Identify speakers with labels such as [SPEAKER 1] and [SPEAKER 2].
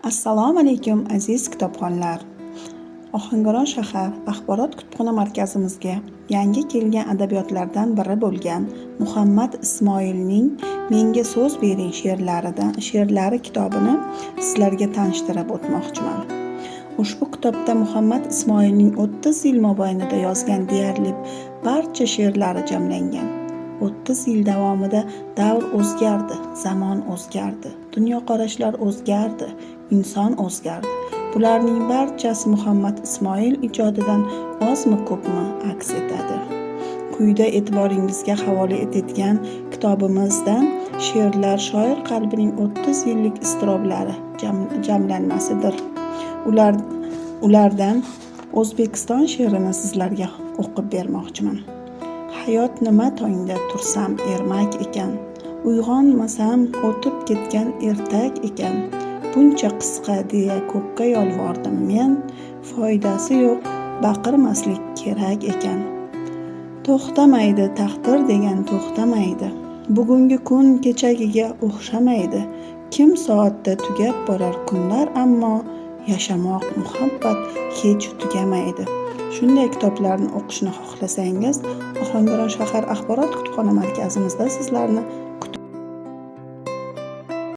[SPEAKER 1] Assalomu alaykum, aziz kitobxonlar! Ohangaron shahar axborot kutubxona markazimizga yangi kelgan adabiyotlardan biri bo'lgan Muhammad Ismoilning "Menga so'z bering" she'rlari kitobini sizlarga tanishtirib o'tmoqchiman. Ushbu kitobda Muhammad Ismoilning 30 yil mobaynida yozgan deyarli barcha she'rlari jamlangan. 30 yil davomida davr o'zgardi, zamon o'zgardi, dunyoqarashlar o'zgardi, inson o'zgardi. Bularning barchasi Muhammad Ismoil ijodidan ozmi ko'pmi aks etadi. Quyida e'tiboringizga havola etadigan kitobimizdan she'rlar shoir qalbining 30 yillik iztiroblari jamlanmasidir. Ulardan "O'zbekiston" she'rini sizlarga o'qib bermoqchiman. Hayot nima, tongda tursam ermak ekan, uyg'onmasam o'tib ketgan ertak ekan. Buncha qisqa deya ko'kka yolvordim men, foydasi yo'q, baqirmaslik kerak ekan. To'xtamaydi, taqdir degan to'xtamaydi. Bugungi kun kechagiga o'xshamaydi. Kim soatda tugab borar kunlar, ammo yashamoq, muhabbat hech tugamaydi. Shunday kitoblarni o'qishni xohlasangiz, Ohangaron shahar axborot kutubxona markazimizda sizlarni